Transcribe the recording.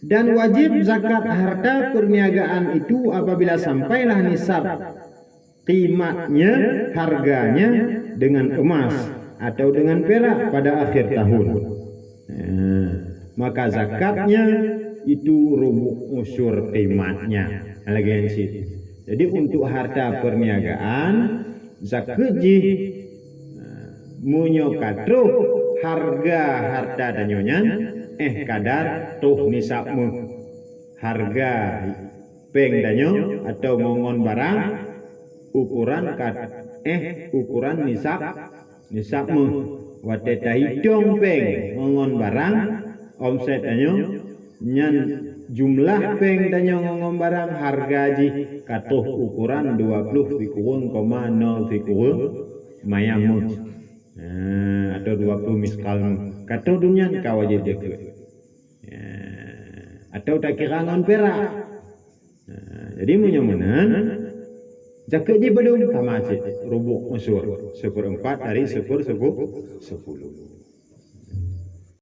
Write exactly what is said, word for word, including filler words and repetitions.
Dan wajib zakat harta perniagaan itu apabila sampailah nisab qimatnya, harganya, dengan emas atau dengan perak pada akhir tahun. Eh, maka zakatnya itu rubuh usyur qimatnya. Lagée nyan cit. Jadi, untuk harta perniagaan, zakat jih, eh, meunyoe ka troh harga harta tanyoe nyan, eh, kadar troh nisab méuh. Harga péng tanyoe atau ngon-ngon barang ukuran ka, eh, ukuran nisab, nisab méuh. Watée tahitong péng ngon-ngon barang, omset tanyoe, nyan jumlah péng tanyoe ngon-ngon barang, harga jih ka troh ukuran dua ploh sikureueng koma nol sikureueng mayam méuh. Eh, atau dua ploh miskal méuh. Ka troh dum nyan ka wajéb zakat. Ya, atau takira ngon perak. Nah, jadi meunyoe meunan, zakat jih padum? Sama cit, rubuh usyur, seperempat dari seper-, sepu-, sepuluh.